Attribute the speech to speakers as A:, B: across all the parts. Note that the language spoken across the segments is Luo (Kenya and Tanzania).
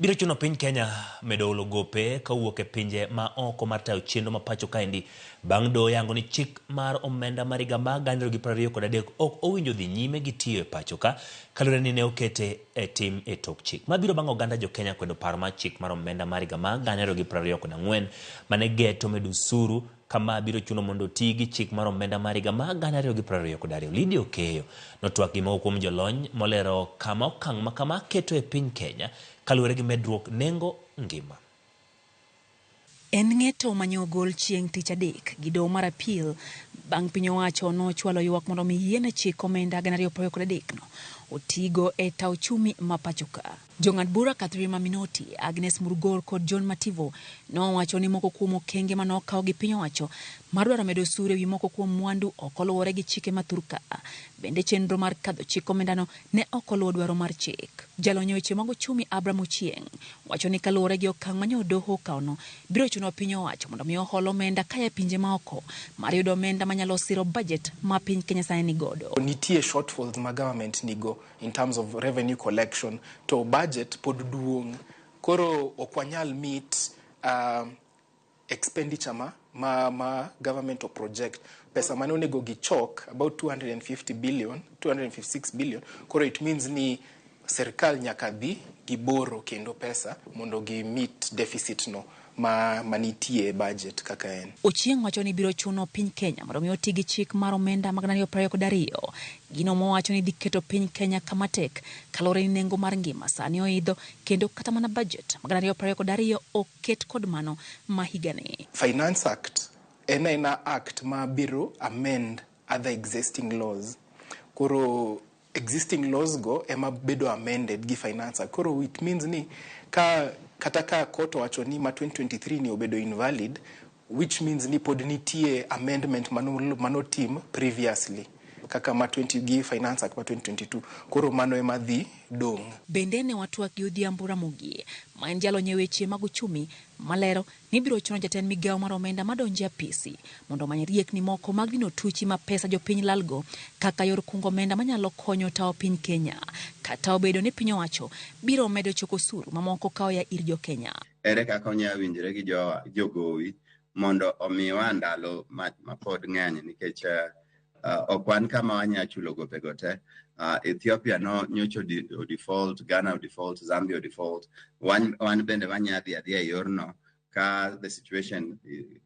A: Biro chuno piny Kenya medo olo gope kowuok e pinje ma oko mar tayo chenro ma pacho kaendi bang' doho yango ni chik mar omenda mar higa mar 2023 ok owinjo dhi nyime gi tiyo e pacho ka kaluwore ni ne okete e tim e tok chik. Ma biro bang' oganda jo Kenya kwedo paro mar chik mar omenda mar higa mar 2024 mane geto medo osuru Kama biro chuno mondo oti gi chik mar omenda mar higa mar 2022. Lydia Okeyo notwak gi moko kuom jolony molero kama okang' ma kama keto e piny Kenya kaluwore gi medruok nengo ngima.
B: En ng'eto manye ogol chieng' tich adek gi doho mar appeal bang' piny owacho nochwalo ywak mondo mi yiene chik omenda 2023 no otigo e ta ochumi ma pachoka. Jong'ad bura Catherine Maminoti, Agnes Murgor kod John Mativo nowacho ni moko kuom okenge mane okaw gi piny owacho mar dwaro medo osuru ewi moko kuom mwandu ok oluwore gi chike ma thurka. Bende chenro mar kadho chik omendano ne ok oluwo dwaro mar chik. Jalony e weche mag ochumi Abraham Ochieng wacho ni kaluwore gi okang' ma nyo doho okawono, biro chuno piny owacho mondo mi ohol omenda kaya e pinje maoko mar yudo omenda manyalo siro bajet ma piny Kenya sani nigodo.
C: Nitie shortfalls ma government nigo in terms of revenue collection to budget pod duong' koro ok wanyal meet expenditure ma, ma, ma government o project pesa mane onego gichok about 250 billion 256 billion koro it means ni serikal nyaka dhi giboro kendo pesa mondo gi meet deficit no ma manitie e budget kaka en.
B: Ochieng' wacho ni biro chuno piny Kenya mondo mi oti gi chik mar omenda mag 2022. Gino mowacho ni dhi keto piny Kenya kama tek kaluwore ni nengo mar ngima sani oidho kendo kata mana budget mag 2022 oket kod mano ma higani.
C: Finance Act en aena act ma biro amend other existing laws. Koro existing laws go ema bedo amended gi Finance Act. Koro it means ni ka kata ka court owacho ni ma 2023 ni obedo invalid, which means ni pod nitie amendment manotim previously kaka ma 20 gi Finance Act ma 2022. Koro mano ema dhi dong'.
B: Bende ne watwak gi Odhiambo Ramogi ma en jalony e weche mag uchumi malero ni biro chuno jatend migawo mar omenda madonjo e apisi mondo omany riekni moko mag dino tuchi ma pesa jopiny lalgo kaka yor kungo omenda manyalo konyo tawo piny Kenya, kata obedo ni piny owacho biro medo choko osuru mamoko ka oya ir jo Kenya.
D: Ere kaka onyalo winjore gi jogowi mondo omiwa ndalo ma pod ng'eny nikech ok wan kama wanyalo chulo gopego te. Ethiopia no nyocha o default, Ghana o default, Zambia o default. Wan bende wanyalo dhi adhiya e yorno ka the situation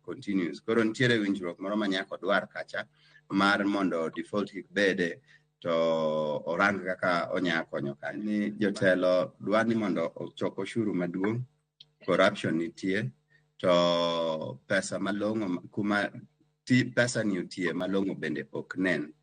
D: continues. Koro nitiere winjruok moro ma nyaka odwar kacha mar mondo default kik bede to orang kaka onya konyo kanyo. Ni jotelo dwa ni mondo ochok oshuru maduong', corruption nitie, to pesa malong'o kuma pesa ni otiye malong'o bende ok nen.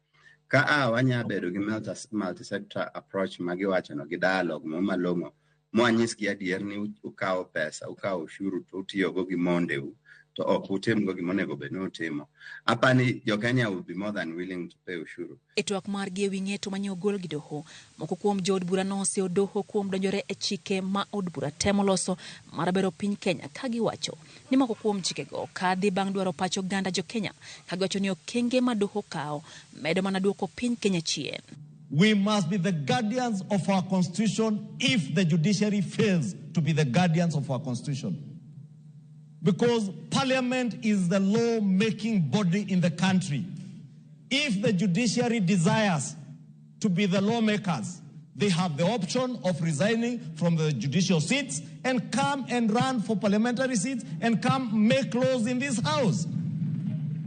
D: Ka a wanya bedo gi multi-sector approach ma giwachono gi dialogue mo malong'o mwanyisgi adier ni ukawo pesa, ukawo ushuru to utiyogo gi mondeu to ok utimgo gima onego bed ni utimo. Apani jo Kenya will be more than willing to pay ushuru.
B: E twak margi ewi ng'eto manye ogol gi doho, moko kuom jood bura nosiewo doho kuom donjore e chike ma od bura temo loso mar bero piny Kenya ka giwacho ni moko kuom chikego kadhi bang' dwaro pach oganda jo Kenya ka giwacho ni okenge ma doho kawo medo mana duoko piny Kenya chien.
E: We must be the guardians of our constitution if the judiciary fails to be the guardians of our constitution. Because parliament is the law-making body in the country. If the judiciary desires to be the lawmakers, they have the option of resigning from the judicial seats and come and run for parliamentary seats and come make laws in this house.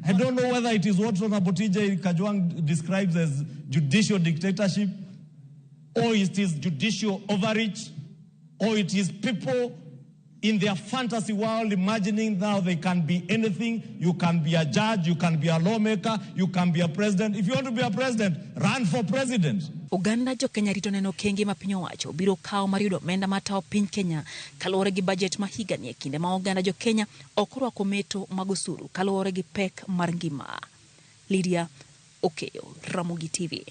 E: I don't know whether it is what Honorable TJ Kajwang describes as judicial dictatorship, or it is judicial overreach, or it is people in their fantasy world imagining now they can be anything. You can be a judge, you can be a lawmaker, you can be a president. If you want to be a president, run for president.
B: Oganda jo Kenya rito neno okenge ma piny owacho biro kawo mar yudo omenda mar tawo piny Kenya kaluwore gi bajet ma higani e kinde ma oganda jo Kenya ok orwako meto mag osuru kaluwore gi pek mar ngima. Lydia Okeyo, Ramogi TV.